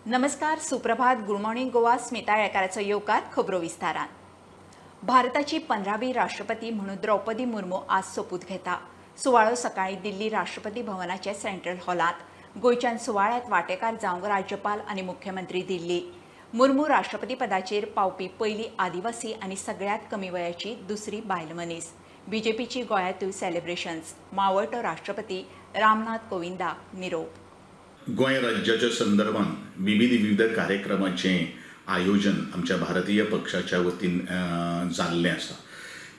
नमस्कार, सुप्रभात, good morning Goa. Smita येळकाराचो येवकार खबरो विस्तारान. भारताची 15वी राष्ट्रपती म्हणून द्रौपदी मुर्मू आज सोपूत घेता. सुवाळो सकाळी दिल्ली राष्ट्रपती भवनाच्या सेंट्रल हॉलांत. गोंयच्यान सुवाळ्यांत वांटेकार जावंक राज्यपाल आनी मुख्यमंत्री दिल्ली. मुर्मू राष्ट्रपती पदाचेर पावपी पयली आदिवासी आनी सगळ्यांत कमी वयाची दुसरी बायल मनीस. बीजेपीची गोंयांतूय सेलिब्रेशन्स. मावळटो राष्ट्रपती रामनाथ कोविंदाक निरोप. गोंय राज्याच्या संदर्भात विविध विविध कार्यक्रमाचें आयोजन आमच्या भारतीय पक्षाच्या वतीन जाल्लें आसा.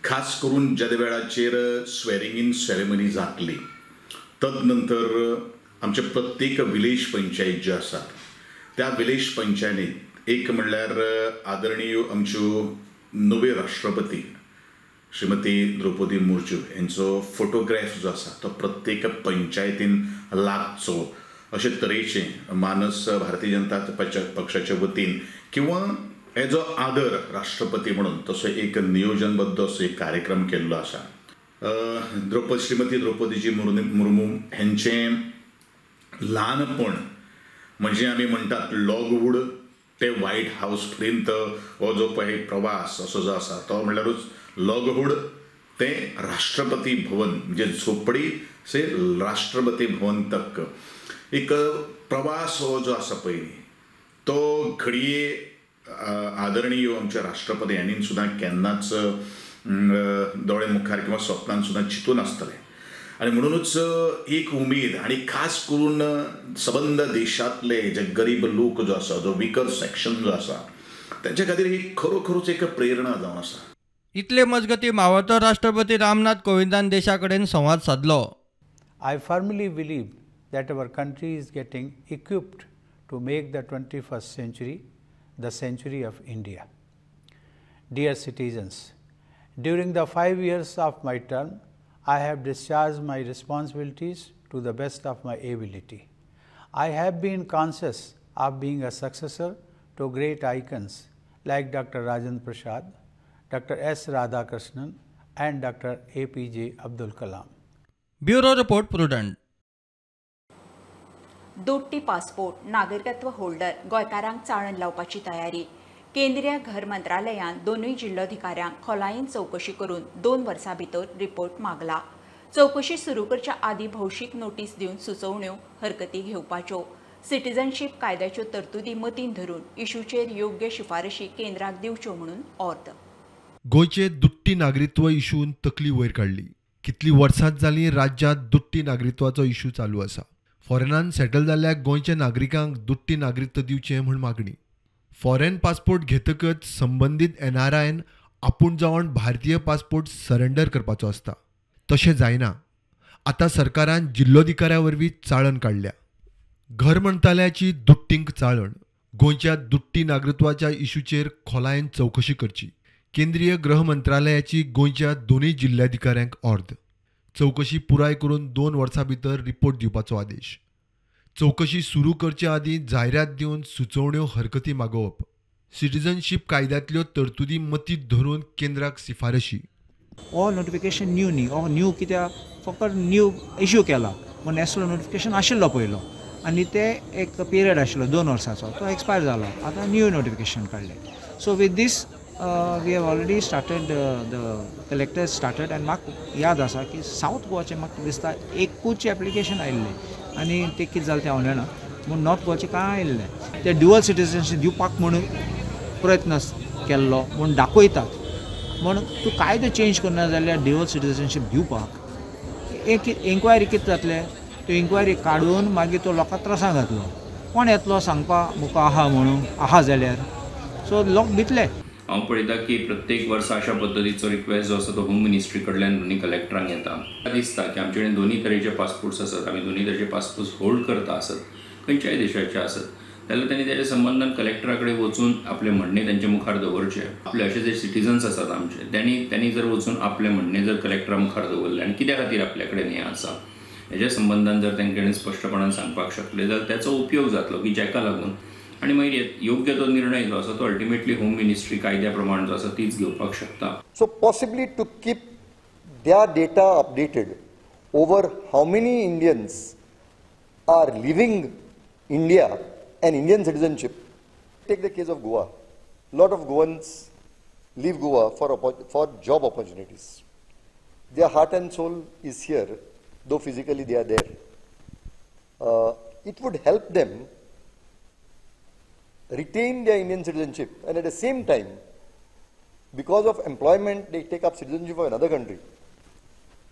खास करून ज्या वेळाचेर स्वेरिंग इन सेरेमनी जातली तदनंतर आमचे प्रत्येक विलेज पंचायत ज्यो आसात त्या विलेज पंचायतीत एक म्हणल्यार आदरणीय आमच्यो नव्यो राष्ट्रपती श्रीमती द्रौपदी मुर्मू यांचो फोटोग्राफ जो आसा तो प्रत्येक पंचायतीन लागचो अशे तरेचें मानस भारतीय जनता पक्षाच्या वतीन किंवा एज अ आदर राष्ट्रपती म्हणून तसो एक नियोजनबद्ध असो एक कार्यक्रम केल्लो आसा. श्रीमती द्रौपदीजी मुर्मू हेंचें ल्हानपण म्हणजे आमी म्हणटात लॉगवूड ते व्हायट हावस पर्यंत हो जो पळय प्रवास असो जो आसा तो म्हणल्यारूच लॉगवूड ते राष्ट्रपती भवन म्हणजे झोपडी से राष्ट्रपती भवन तक एक प्रवास हो जो आसा पयलीं तो घडये आदरणीय आमच्या राष्ट्रपती हांणी सुद्दां केन्नाच दोळे मुखार किंवा स्वप्नान सुद्दां चिंतून आसतलें. आनी म्हणुनूच एक उमेद आनी खास करून सबंद देशांतले जे गरीब लोक जो आसा, जो विकर सेक्शन जो आसा तांच्या खातीर ही खरोखरूच एक प्रेरणा जावन आसा. इतले मजगती मावळतो राष्ट्रपती रामनाथ कोविंदान देशा कडेन संवाद सादलो. I firmly believe that our country is getting equipped to make the 21st century the century of India. Dear citizens, during the 5 years of my term, I have discharged my responsibilities to the best of my ability. I have been conscious of being a successor to great icons like Dr. Rajendra Prasad, Dr. S. Radhakrishnan and Dr. A.P.J. Abdul Kalam. Bureau Report, Prudent. दोट्टी passport नागरिकत्व holder गोंयकारांक चाळण लावपाची तयारी. केंद्रीय घर मंत्रालयान दोनूय जिल्लोधिकाऱ्यांक खोलायेन चवकशी करून 2 वर्सां भितर रिपोर्ट मागला. चवकशी सुरू करच्या आदीं भौशीक नोटीस दिवन सुचोवण्यो हरकती घेवपाच्यो. सिटीजनशीप कायद्याच्यो तरतुदी मतीन धरून इशूचेर योग्य शिफारशी केंद्राक दिवच्यो म्हणून ऑर्द. गोंयचे दुट्टी नागरिकत्व इशून तकली वयर काडली. कितली वर्सां जालीं राज्यांत दुट्टी नागरिकत्वाचो इशू चालू आसा. फॉरेनान सेटल जाल्ल्या गोंयच्या नागरिकांक दुट्टी नागरिकत्व दिवचें म्हूण मागणी. फॉरेन पासपोर्ट घेतकच संबंदीत एनआरआयन आपूण जावन भारतीय पासपोर्ट सरेंडर करपाचो आसता. तशें जायना. आतां सरकारान जिल्लोधिकाऱ्या वरवीं चाळण काडल्या. घर मंत्रालयाची दुट्टींक चाळण. गोंयच्या दुट्टी नागरिकत्वाच्या इशूचेर खोलायेन चवकशी करची. केंद्रीय गृह मंत्रालयाची गोंयच्या दोनूय जिल्ल्याधिकाऱ्यांक ऑर्द. चवकशी पुराय करून 2 वर्सां भितर रिपोर्ट दिवपाचो आदेश. चवकशी सुरू करचे आदीं जायरात दिवन सुचोवण्यो हरकती मागोवप. सिटीजनशीप कायद्यांतल्यो तरतुदी मतींत धरून केंद्राक शिफारशी. हो नोटिफिकेशन न्यू न्ही, हो न्यू कित्याक फकत न्यू इश्यू केला म्हूण एसलो नोटिफिकेशन आशिल्लो पयलो आनी ते एक पिरियड आशिल्लो 2 वर्सांचो, तो एक्सपायर जालो. आतां न्यू नोटिफिकेशन काडलें. So with this we have already started, the collectors started आनी म्हाका याद आसा की सावथ गोवाचें म्हाका दिसता एकूच एप्लिकेशन आयिल्लें आनी तें कितें जालें तें हांव जाणा, पूण नॉर्थ गोवाचें कांय आयिल्लें. ते ड्युअल सिटीजनशीप दिवपाक म्हणून प्रयत्न केल्लो म्हूण दाखयतात, म्हूण तूं कायदो चेंज करना जाल्यार ड्युअल सिटीजनशीप दिवपाक एक इन्क्वायरी कितें जातलें, त्यो इन्क्वायरी काडून मागीर तो लोकांक त्रासांक घातलो. कोण येतलो सांगपा मुका आहा म्हणून, आहा जाल्यार सो लोक भितले. हांव पळयता की प्रत्येक वर्सा अशा पद्दतीचो रिक्वेस्ट जो आसा तो होम मिनिस्ट्री कडल्यान दोनी कलेक्टरांक येता. दिसता की आमचे कडेन दोनी तरेचे पासपोर्ट्स आसात, आमी दोनी तरेचे पासपोर्ट्स होल्ड करता आसत खंयच्याय देशाचे आसत जाल्यार तांणी तेच्या संबंदान कलेक्टरा कडेन वचून आपलें म्हणणें तांचे मुखार दवरचें. आपले अशे जे सिटीजन्स आसात आमचे तांणी जर वचून आपलें म्हणणें जर कलेक्टरा मुखार दवरलें आनी कित्या खातीर आपल्या कडेन हें आसा हेज्या संबंदान जर तांचे कडेन स्पश्टपणान सांगपाक शकले जाल्यार त्याचो उपयोग जातलो की जाका लागून आनी मागीर योग्य तो निर्णय जो आसा तो अल्टिमेटली होम मिनिस्ट्री कायद्या प्रमाण जो आसा तीच घेवपाक शकता. So possibly to keep their data updated over how many Indians are leaving India an Indian citizenship. Take the case of Goa. Lot of Goans leave Goa for job opportunities. Their heart and soul is here, though physically they are there. It would help them retain their Indian citizenship, and at the same time, because of employment, they take up citizenship of another country.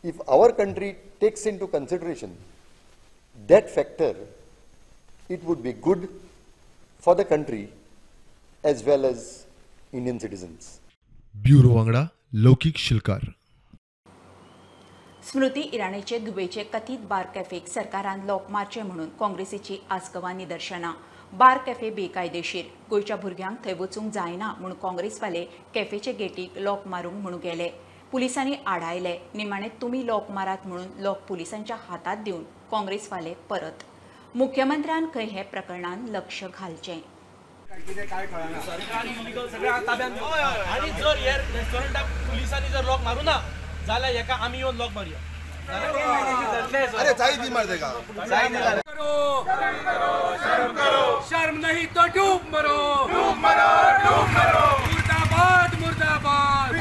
If our country takes into consideration that factor, it would be good for the country as well as Indian citizens. Bureau वांगडा लौकिक शिलकार. स्मृती इराणीचे धुवेचे कथित bar कॅफेक सरकारान lock मारचे म्हणून काँग्रेसीची आसगवा निदर्शनां. Bar cafe बेकायदेशीर, गोंयच्या भुरग्यांक थंय वचूंक जायना म्हूण काँग्रेसवाले कॅफेचे गेटीक लॉक मारूंक म्हणून गेले. पुलिसांनी आडायले. निमाणे तुमी लॉक मारात म्हणून लॉक पुलिसांच्या हातात दिवन काँग्रेसवाले परत. मुख्यमंत्र्यान खंय हे प्रकरणान लक्ष घालचें. आनी जर हे रेस्टॉरंटाक पुलिसांनी जर लॉक मारू ना जाल्यार हेका आमी येवन लॉक मारुया. अरे चाय दी मार देगा. शर्म नहीं तो डूब मरो, डूब मरो, डूब मरो. मुर्दाबाद, मुर्दाबाद,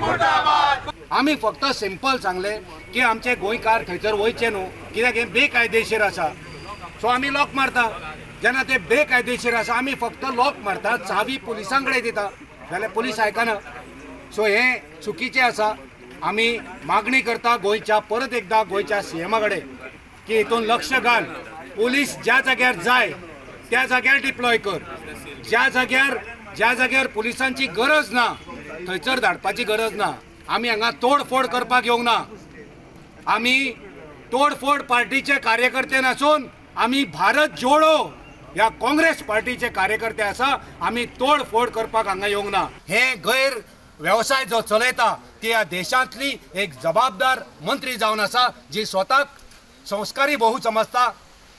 मुर्दाबाद. आमी फक्त सिंपल सांगले की आमचे गोंयकार थंयसर वयचे न्हू, कित्याक हें बेकायदेशीर आसा. सो आमी लॉक मारता. जेन्ना ते बेकायदेशीर आसा आमी फक्त लॉक मारता, चावी पुलिसां कडेन दिता, जाल्यार पुलीस आयकना. सो हें चुकीचें आसा. आमी मागणी करता गोंयच्या परत एकदा गोंयच्या सीएमा कडेन की हितून लक्ष घाल. पुलीस ज्या जाग्यार जाय त्या जाग्यार डिप्लॉय कर. ज्या जाग्यार पुलिसांची गरज ना थंयसर धाडपाची गरज ना. आमी हांगा तोडफोड करपाक येवंक ना. आमी तोडफोड पार्टीचे कार्यकर्ते नासून आमी भारत जोडो ह्या काँग्रेस पार्टीचे कार्यकर्ते आसा. आमी तोडफोड करपाक हांगा येवंक ना. हे गैर वेवसाय जो चलयता ती ह्या देशांतली एक जबाबदार मंत्री जावन आसा, जी स्वताक संस्कारी बहु समजता,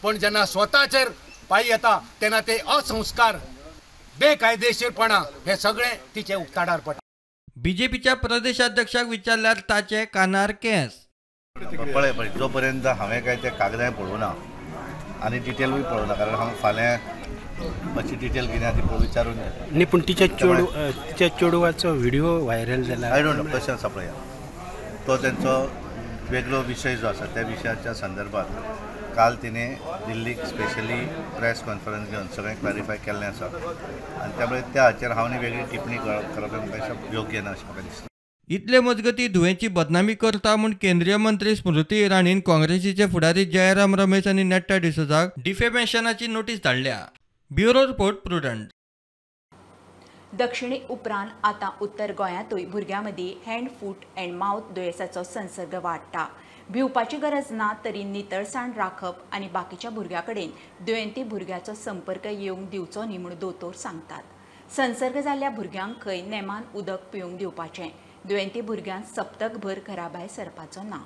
पण जेन्ना स्वताचेर पांय येता तेन्ना ते असंस्कार, बेकायदेशीरपणा हे सगळें तिचे उक्ताडार पडटा. बीजेपीच्या प्रदेशाध्यक्षाक विचारल्यार ताचे कानार केंस. पळय पळय जोपर्यंत हांवें काय ते कागदां पळोवना आनी डिटेलूय पळोवना, कारण हांव फाल्यां मातशी डिटेल कितें आसा ती विचारून न्ही. पूण तिच्या चेडवाचो व्हिडिओ व्हायरल जाला. I don't know कशें आसा पळया, तो तेंचो वेगळो विशय जो आसा त्या विशयाच्या संदर्भात काल तिणें दिल्लीक स्पेशली प्रेस कॉन्फरन्स घेवन सगळें क्लॅरिफाय केल्लें आसा आनी त्यामुळे त्या हाचेर हांव न्ही वेगळी टिप्पणी करप म्हाका योग्य ना अशें म्हाका दिसता. इतले मजगती धुवेची बदनामी करता म्हूण केंद्रीय मंत्री स्मृती इराणीन काँग्रेसीचे फुडारी जयराम रमेश आनी नेट्टा डिसोजाक डिफेमेशनाची नोटीस धाडल्या. Bureau report, Prudent. दक्षिणे उपरांत आतां उत्तर गोंयांतूय भुरग्यां मदीं हँड फूट अँड माउथ दुयेंसाचो संसर्ग वाडटा. भिवपाची गरज ना तरी नितळसाण राखप आनी बाकीच्या भुरग्यां कडेन दुयेंती भुरग्याचो संपर्क येवंक दिवचो न्ही म्हूण दोतोर सांगतात. संसर्ग जाल्ल्या भुरग्यांक खंय नेमान उदक पिवंक दिवपाचें. दुयेंती भुरग्यांक सप्तकभर घराभायर सरपाचो ना.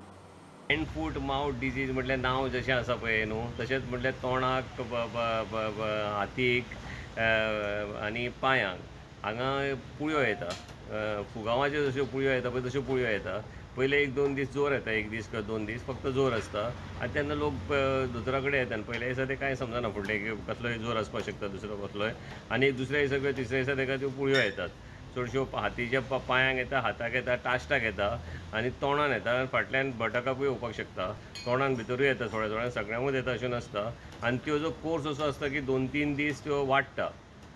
हँड फूट माउथ डिजीज म्हटल्यार नांव जशें आसा पळय न्हू, तशेंच म्हटल्यार तोंडाक, हातीक आनी पांयांक हांगा पुळयो येता. फुगांवाच्यो जश्यो पुळयो येता पळय तश्यो पुळयो येता. पयले 1-2 दीस जोर येता, 1 दीस किंवा 2 दीस फक्त जोर आसता आनी तेन्ना लोक दोतोरा कडेन येता आनी पयल्या दिसा ते कांय समजना फुडले की कसलोय जोर आसपाक शकता, दुसरो कसलोय. आनी दुसऱ्या दिसा किंवा तिसऱ्या दिसा ताका त्यो पुळयो येतात. चडश्यो हातीच्या पांयांक येता, हाताक येता, टाश्टाक येता आनी तोंडान येता. फाटल्यान बटकाकूय येवपाक शकता, तोंडान भितरूय येता, थोड्या थोड्यान सगळ्यांकूच येता अशें नासता. आनी त्यो जो कोर्स असो आसता की 2-3 दीस त्यो वाडटा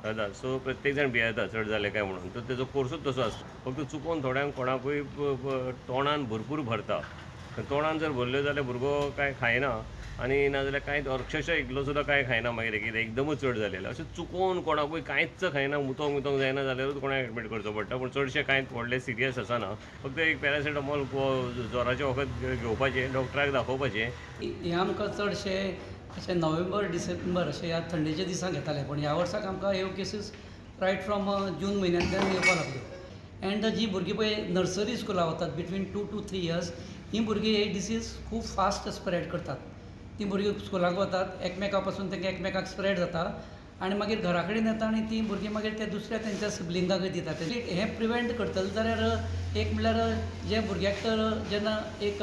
जाता. सो प्रत्येक जाण भियेता चड जालें काय म्हणून, तर तेजो कोर्सूच तसो आसता. फक्त चुकोन थोड्यांक कोणाकूय तोंडान भरपूर भरता. तोंडान जर भरल्यो जाल्यार भुरगो कांय खायना आनी नाजाल्यार कांय अक्षरशः एकलो सुद्दां कांय खायना मागीर कितें एकदमच चड जालेलें. अशें चुकोन कोणाकूय कांयच खायना, मुतोंक मुतोंक जायना जाल्यारूच कोणाक एडमीट करचो पडटा. पूण चडशें कांय व्हडलें सिरियस आसना. फक्त एक पॅरासिटामॉल जोराचें वखद घेवपाचें, डॉक्टराक दाखोवपाचें. हें आमकां चडशें अशें नोव्हेंबर डिसेंबर अशें ह्या थंडेच्या दिसांक घेताले, पूण ह्या वर्साक आमकां ह्यो केसीस रायट फ्रॉम जून म्हयन्यांतल्यान येवपाक लागल्यो. एंड जी भुरगीं पळय नर्सरी स्कुलाक वतात बिटवीन 2 to 3 years, हीं भुरगीं ही डिसीज खूब फास्ट स्प्रेड करतात. तीं भुरगीं स्कुलाक वतात, एकमेका पासून तांकां एकमेकाक स्प्रेड जाता आनी मागीर घरा कडेन येता आनी तीं भुरगीं मागीर ते दुसऱ्या तेंच्या सिबलिंगाकय दितात. हें प्रिवेंट करतले जाल्यार एक म्हणल्यार जे भुरग्याक तर जेन्ना एक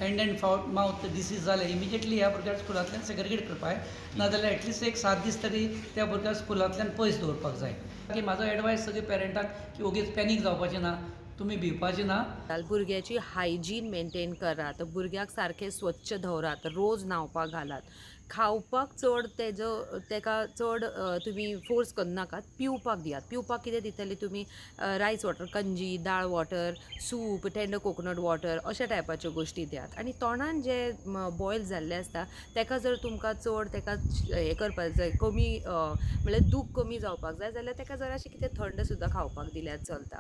हँड अँड मावथ डिसीज जालें इमिजिएटली ह्या भुरग्याक स्कुलांतल्यान सेग्रिगेट करपाक जाय, नाजाल्यार एटलिस्ट एक 7 दीस तरी त्या भुरग्याक स्कुलांतल्यान पयस दवरपाक जाय. की म्हाजो एडवायस सगळे पेरंटाक की ओगीच पॅनीक जावपाचें ना, तुमी भिवपाचें ना. भुरग्याची हायजीन मेंटेन करात, भुरग्याक सारकें स्वच्छ दवरात, रोज न्हांवपाक घालात, खावपाक चड तेजो तेका चड तुमी फोर्स करनाकात, पिवपाक दियात. पिवपाक कितें दितले तुमी, रायस वॉटर, कंजी, दाळ water, soup, tender coconut water अशा टायपाच्यो गोश्टी दियात. आनी तोंडान जे बॉयल जाल्लें आसता तेका जर तुमकां चड तेका हें करपाक जाय, कमी म्हणल्यार दूख कमी जावपाक जाय जाल्यार तेका जराशें कितें थंड सुद्दां खावपाक दिल्यार चलता.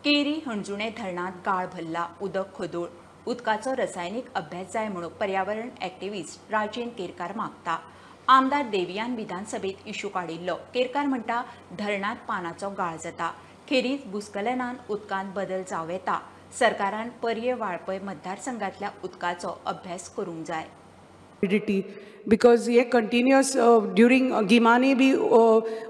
केरी हणजुणे धरणांत गाळ भरला, उदक खदूळ, उदकाचो रसायनीक अभ्यास जाय म्हणून पर्यावरण एक्टिविस्ट राजेन केरकार मागता. आमदार देवियान विधानसभेत इशू काडिल्लो. केरकार म्हणटा धरणांत पानाचो गाळ जाता, खेरीज भूस्खलनान उदकांत बदल जावं येता. सरकारान पर्ये वाळपय मतदारसंघातल्या उदकाचो अभ्यास करूंक जाय. Because हे कंटिन्युअस ड्युरींग गिमांनी बी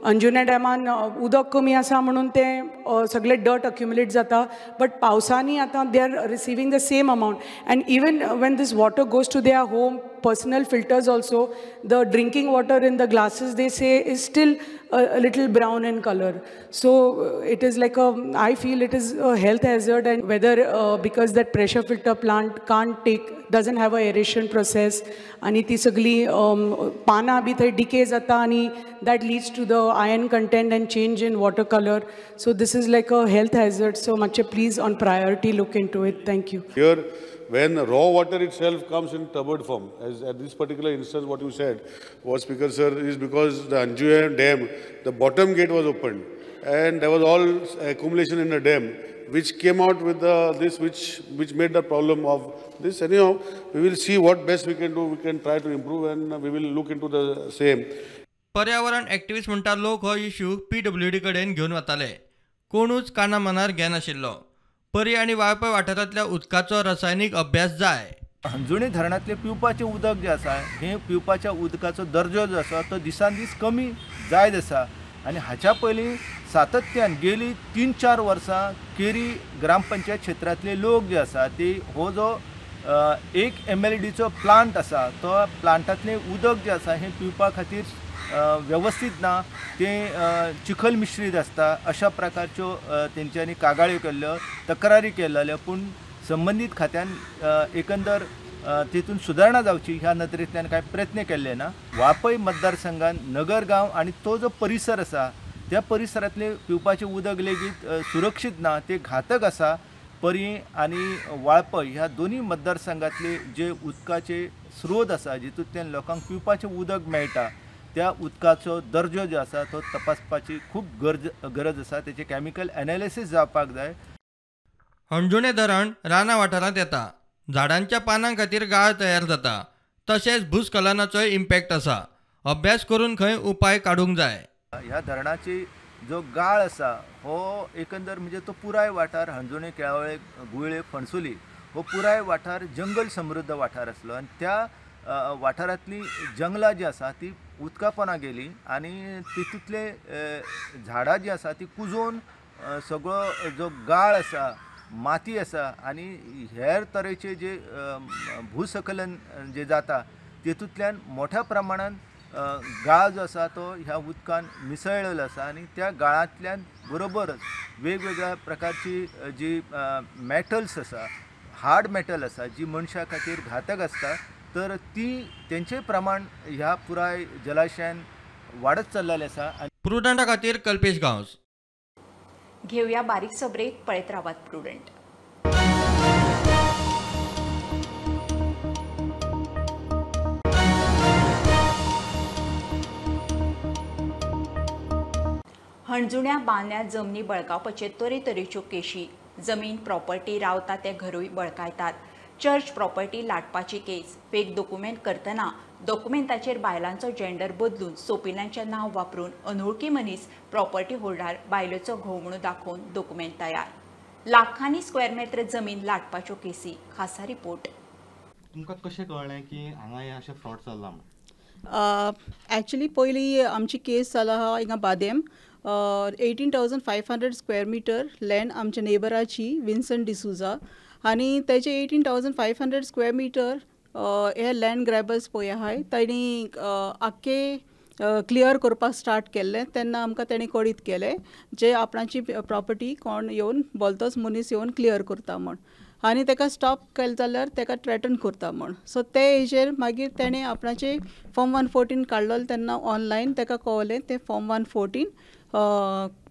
अंजुना डॅमान उदक कमी आसा म्हणून तें सगळें डर्ट अक्युमुलेट जाता, बट पावसांनी आतां they are receiving the same amount. And even when this water goes to their home, personal filters also, the drinking water in the glasses they say is still a little brown in color. So it is like a, I feel it is a health hazard, and whether because that pressure filter plant can't take, doesn't have a aeration process, ani ti sagli pana bhi thay decay jata ani that leads to the iron content and change in water color. So this is like a health hazard. So much please on priority look into it. Thank you. Here, when raw water itself comes in turbid form, as at this particular instance what you said was, Speaker sir, is because the Anjunem dam, the bottom gate was opened and there was all accumulation in the dam, which came out with the, this, which made the problem of this. Anyhow, we will see what best we can do. We can try to improve and we will look into the same. पर्यावरण activist म्हणटा लोक हो issue PWD कडेन घेवन वताले, कोणूच काना मनार घेनाशिल्लो. परी आनी वाळपय वाठारांतल्या उदकाचो रसायनीक अभ्यास जाय. हणजुणे धरणांतलें पिवपाचें उदक जें आसा, हें पिवपाच्या उदकाचो दर्जो जो आसा तो दिसान दीस कमी जायत आसा. आनी हाच्या पयलीं सातत्यान गेली 3-4 वर्सां केरी ग्रामपंचायत क्षेत्रांतले लोक जे आसा ते हो जो 1 MLDचो प्लांट आसा तो प्लांटांतलें उदक जें आसा हें पिवपा खातीर वेवस्थीत ना, तें चिखल मिश्रीत आसता अशा प्रकारच्यो तेंच्यांनी कागाळ्यो केल्ल्यो, तक्रारी केल्ल्यो, पूण संबंदीत खात्यान एकंदर तितून सुदारणा जावची ह्या नदरेंतल्यान कांय प्रयत्न केल्ले ना. वाळपय मतदारसंघान नगरगांव आनी तो जो परिसर आसा त्या परिसरांतलें पिवपाचें उदक लेगीत सुरक्षीत ना, तें घातक आसा. परी आनी वाळपय ह्या दोनूय मतदारसंघांतले जे उदकाचे स्रोत आसा जितूंतल्यान लोकांक पिवपाचें उदक मेळटा त्या उदकाचो दर्जो जो आसा तो तपासपाची खूब गरज आसा. तेचें केमिकल एनालिसीस जावपाक जाय. हणजुणे धरण रानां वाठारांत येता, झाडांच्या पानां खातीर गाळ तयार जाता, तशेंच भूस्खलनाचोय इम्पॅक्ट आसा. अभ्यास करून खंय उपाय काडूंक जाय. ह्या धरणाची जो गाळ आसा हो एकंदर म्हणजे तो पुराय वाठार हणजुणे, केळावळे, गुळे, फणसुली हो पुराय वाठार जंगल समृद्ध वाठार आसलो आनी त्या वाठारांतली जंगलां जी आसा ती उदकापोना गेली आनी तितूंतले झाडां जी आसा ती कुजोवन सगळो जो गाळ आसा, माती आसा आनी हेर तरेचे जे भूसखलन जे जाता तितूंतल्यान मोठ्या प्रमाणान गाळ जो आसा तो ह्या उदकान मिसळलेलो आसा आनी त्या गाळांतल्यान बरोबरच वेगवेगळ्या प्रकारची जी मॅटल्स आसा, हार्ड मॅटल आसा जी मनशा खातीर घातक आसता, तर ती तेंचे प्रमाण ह्या पुराय जलाशयान वाडत चल्लेलें आसा. प्रुडंटा खातीर कल्पेश गांवस. घेवया बारीकसो ब्रेक, पळयत रावात प्रुडंट. हणजुण्या बांद्या जमनी बळकावपाचे तरेतरेच्यो केशी, जमीन प्रॉपर्टी रावता ते घरूय बळकायतात, चर्च प्रॉपर्टी लाटपाची केस, फेक डॉक्युमेंट करतना डॉक्युमेंटाचेर बायलांचो जेंडर बदलून सोपिलांचें नांव वापरून अनोळखी मनीस प्रॉपर्टी होल्डर बायलेचो घोव म्हणून दाखोवन डॉक्युमेंट तयार, लाखांनी स्क्वेअर मेत्र जमीन लाटपाच्यो केसी. खासा रिपोर्ट. तुमकां कशें कळ्ळें की हांगा हें अशें फ्रॉड चल्लां? एक्चुअली पयलीं आमची केस जाला आहा हिंगा बादेम 18,500 square meter land आमच्या नेबराची विन्सन डिसुजा आनी तेजे 18,500 स्क्वेअर मिटर हे लँड ग्रॅबर्स पळय आहाय तांणी आख्खे क्लियर करपाक स्टार्ट केल्लें तेन्ना आमकां तेणी कळीत केलें जे आपणाची प्रॉपर्टी कोण येवन भलतोच मनीस येवन क्लियर करता म्हूण आनी तेका स्टॉप केलें जाल्यार तेका थ्रेटन करता म्हूण. सो ते हेजेर मागीर तेणें आपणाचे फॉर्म 114 काडलेलो तेन्ना ऑनलायन तेका कळलें तें फॉर्म 114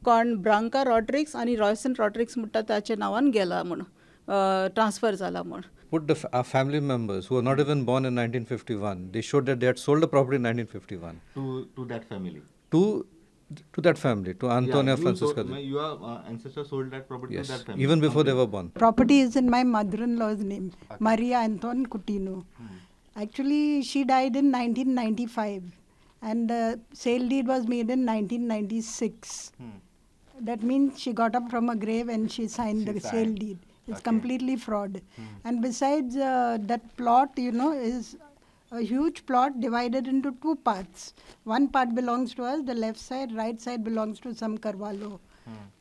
कोण ब्रांका रॉड्रिक्स आनी रॉयसन रॉड्रिक्स म्हणटा ताच्या नांवान गेला म्हूण, ट्रान्सफर जाला म्हूण. Put our family members who were not even born in 1951, they showed that they had sold the property in 1951. To that family? To that family, to Antonio Francisco. Your ancestors sold that property, yes, to that family? Even before they were born. Property is in my mother-in-law's name, okay. Maria Anton Coutinho. Actually, she died in 1995 and the sale deed was made in 1996. That means she got up from a grave and she signed the sale deed. It's okay. Completely fraud. And besides, that plot, you know, is a huge plot divided into two parts. One part belongs to us, the left side, right side belongs to some Carvalho.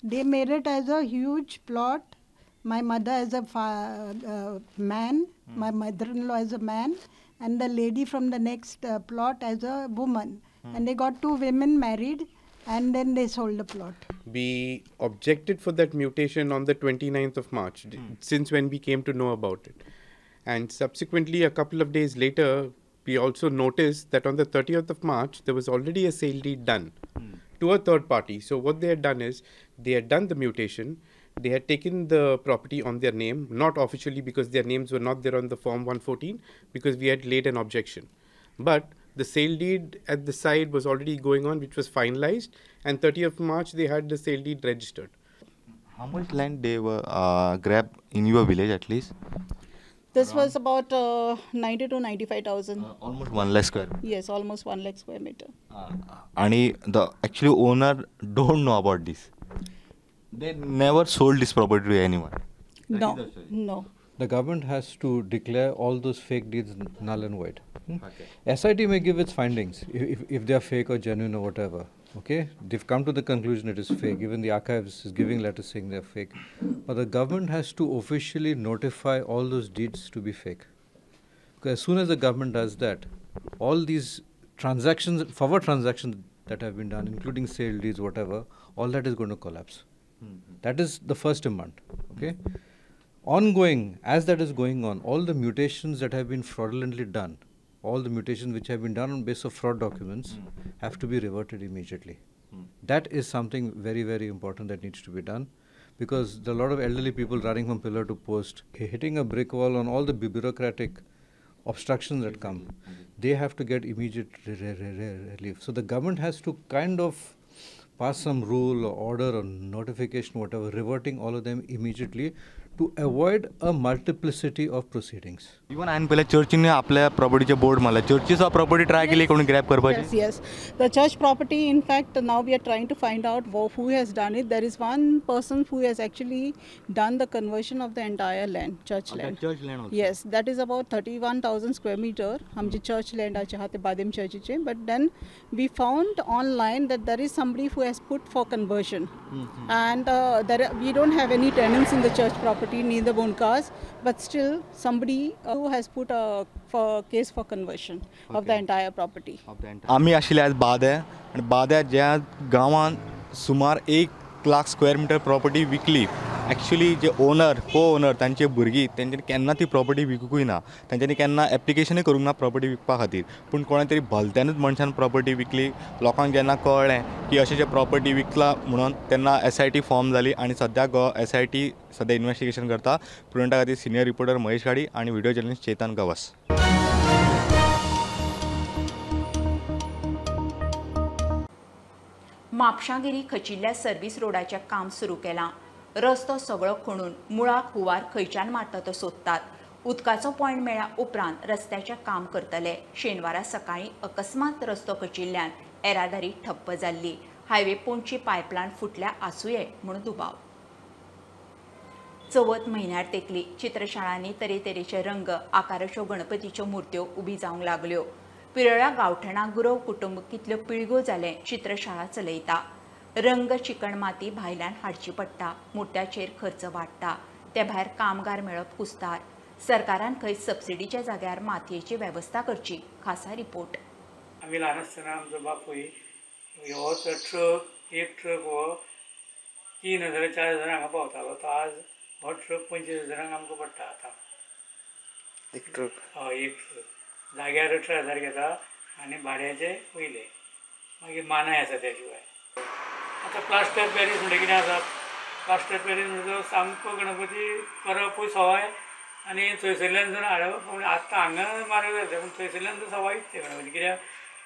They made it as a huge plot. My mother as a man, my mother-in-law as a man, and the lady from the next plot as a woman. And they got two women married, and then they sold the plot. We objected for that mutation on the 29th of March, since when we came to know about it. And subsequently, a couple of days later, we also noticed that on the 30th of March, there was already a sale deed done to a third party. So what they had done is, they had done the mutation, they had taken the property on their name, not officially because their names were not there on the form 114, because we had laid an objection. But the sale deed at the side was already going on, which was finalized, and 30th March they had the sale deed registered. How much land they were grabbed in your village at least? This was about 90 to 95,000. Almost 1 lakh square meter. Yes, almost 1 lakh square meter. And the actual owner don't know about this. They never sold this property to anyone. No, no. The government has to declare all those fake deeds null and void. Okay. SIT may give its findings if they are fake or genuine or whatever. Okay, they've come to the conclusion it is fake. Even the archives is giving letters saying they're fake. But the government has to officially notify all those deeds to be fake. Because as soon as the government does that, all these transactions, forward transactions that have been done, including sale deeds, whatever, all that is going to collapse. That is the first demand. Okay. Ongoing, as that is going on, all the mutations that have been fraudulently done, all the mutations which have been done on basis of fraud documents have to be reverted immediately. That is something very, very important that needs to be done, because there are a lot of elderly people running from pillar to post, hitting a brick wall on all the bureaucratic obstructions that come. They have to get immediate relief. So the government has to kind of pass some rule or order or notification, whatever, reverting all of them immediately to avoid a multiplicity of proceedings. Even हांवें पयलें चर्चीन आपल्या प्रॉपर्टीचे board मारला. चर्चीचो property try केली कोणी grab करपाची? Yes, yes. The church property, in fact, now we are trying to find out who has done it. There is one person who has actually done the conversion of the entire land, church land. Church land also. Yes, that is about 31,000 square meter. आमचे church land आहा ते बादेम चर्चीचे. But then we found online that there is somebody who has put for conversion. And there, we don't have any tenants in the church property, neither Bonkas, but still somebody who has put a case for conversion of the entire property. आमी आशिल्ले आज बादे आनी बाद्या ज्या गांवांत सुमार 1 lakh square metre property विकली. Actually जे owner को owner तांचे भुरगीं तेंच्यांनी केन्ना ती प्रॉपर्टी विकूंकूय ना, तेंच्यांनी केन्ना एप्लिकेशनूय करूंक ना प्रॉपर्टी विकपा खातीर. पूण कोणा तरी भलत्यानूच मनशान प्रॉपर्टी विकली. लोकांक जेन्ना कळ्ळें की अशें जे प्रॉपर्टी विकला म्हणून तेन्ना SIT form जाली आनी सद्या SIT सद्या इन्वेस्टिगेशन करता. प्रुडंटा खातीर सिनियर रिपोर्टर महेश घाडी आनी व्हिडिओ जर्नलिस्ट चेतन गवस. म्हापशांगिरी खचिल्ल्या सर्व्हिस रोडाचें काम सुरू केलां. रस्तो सगळो खणून मुळाक हुवार खंयच्यान मारता तो सोदतात. उदकाचो पॉयंट मेळ्ळ्या उपरांत रस्त्याचें काम करतले. शेनवारा सकाळीं अकस्मात रस्तो खचिल्ल्यान येरादारी ठप्प जाल्ली. हायवे पोंची पायपलायन फुटल्या आसुये म्हूण दुबाव. चवथ म्हयन्यार तेंकली. चित्रशाळांनी तरेतरेचे रंग आकाराच्यो गणपतीच्यो मुर्त्यो उबी जावंक लागल्यो. पिरळ्या गांवठणा गुरव कुटुंब कितल्यो पिळग्यो जालें चित्रशाळा चलयता. रंग चिकण माती भायल्यान हाडची पडटा, मुर्त्याचेर खर्च वाडटा, ते भायर कामगार मेळप कुस्तार. सरकारान खंय सबसिडीच्या जाग्यार मातयेची वेवस्था करची. खासा रिपोर्ट. आमी ल्हान आसतना आमचो बापूय हो ट्रक, एक ट्रक हो 3,000 4,000 हांगा पावतालो, तो आज हो ट्रक 25,000 आमकां पडटा आतां. एक ट्रक? हय, एक ट्रक जाग्यार 18,000 घेता आनी भाड्याचे वयले, मागीर मानाय आसा त्या शिवाय. आतां प्लास्टर पॅरीस म्हणल्यार कितें आसा, प्लास्टर पॅरीस म्हणल्यार सामको गणपती करपूय सवाय आनी थंयसरल्यान जर हाडप, पूण आतां हांगा म्हारग जाता, पूण थंयसरल्यान तर सवायूच ते गणपती. कित्याक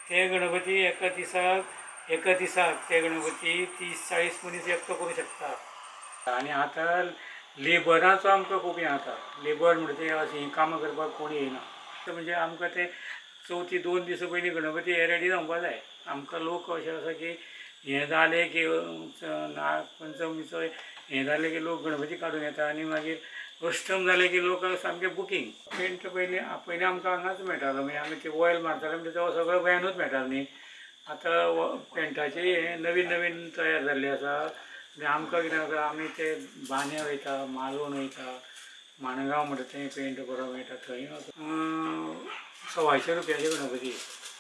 ते गणपती एका दिसाक ते गणपती 30-40 मनीस एकटो करूं शकता. आनी आतां लेबराचो आमकां खूब हें जाता, लेबर म्हणटा ते अशीं हीं कामां करपाक कोण येयना. म्हणजे आमकां ते चवथी 2 दिसां पयलीं गणपती हे रेडी जावपा जाय. आमकां लोक अशें आसा की हें जालें की नागपंचमीचो हें जालें की लोक गणपती काडून येता आनी मागीर अष्टम जालें की लोक सामकें बुकींग. पेंट पयलीं आमकां हांगाच मेळटालो, म्हणजे आमी ते ऑयल मारताले म्हणजे तो सगळो गोंयानूच मेळटालो न्ही. आतां पेंटाचे हें नवीन नवीन तयार जाल्लें आसा. आनी आमकां कितें आसा, आमी ते बांद्या वयता, मालवण वयता, माणगांव म्हणटा थंय पेंट बरो मेळटा, थंय 125 रुपयाचे गणपती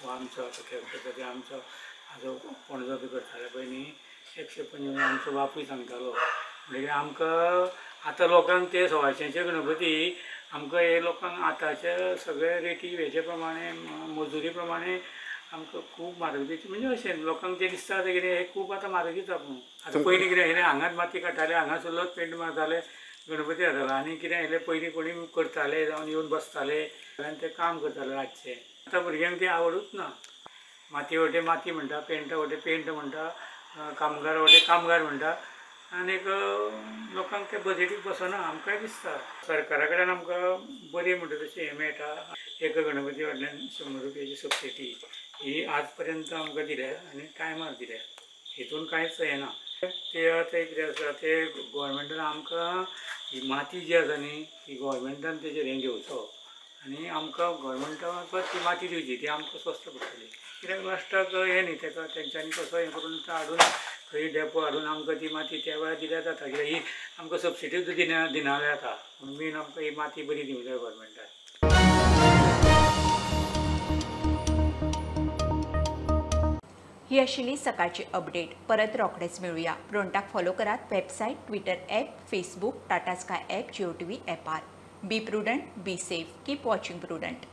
हो आमचो आतां करता ते आमचो आजो पणजो बी करताले पळय न्ही, 125 आमचो बापूय सांगतालो. म्हणटकीर आमकां आतां लोकांक ते 125 गणपती आमकां हे लोकांक आतांचे सगळे रेटी हेचे प्रमाणे मजुरी प्रमाणे आमकां खूब म्हारग दिसता. म्हणजे अशें लोकांक तें दिसता आतां कितें हें खूब आतां म्हारग दिता. पूण आतां पयलीं कितें आशिल्लें, हांगाच माती काडटाले, हांगासरलोच पेंट मारताले, गणपती जातालो. आनी कितें आशिल्लें, पयलीं कोणी करताले जावन येवन बसताले आनी ते काम करताले रातचें. आतां भुरग्यांक ती आवडूच ना. माती वटे माती म्हणटा, पेंटा वटे पेंट म्हणटा, कामगार वटे कामगार म्हणटा, आनीक लोकांक ते बजेटीक बसना. आमकांय दिसता सरकारा कडल्यान आमकां बरी म्हणटा तशें हें मेळटा. एका गणपती कडल्यान 100 रुपयाची सबसिडी ही आज पर्यंत आमकां दिल्या आनी टायमार दिल्या, हितून कांयच हें ना. ते आतां कितें आसा ते गोवोरमेंटान आमकां ही माती जी आसा न्ही ती गोवोरमेंटान तेजेर हें घेवचो आनी आमकां गोवोरमेंटा ती माती दिवची, ती आमकां स्वस्त पडटली. कित्याक लास्टाक हें न्ही तेका तेंच्यांनी कसो हें करून हाडून खंय डेपो हाडून आमकां ती माती त्या वेळार दिल्यार जाता. कित्याक ही आमकां सबसिडी सुद्दां दिना जाता, मेन आमकां ही माती बरी दिवंक जाय गोवोरमेंटान. ही आशिल्ली सकाळची अपडेट. परत रोखडेच मेळुया. प्रुडंटाक फॉलो करात website, Twitter app, Facebook, Tata Sky app, Jio TV ॲपार. Be prudent, be safe, keep watching Prudent.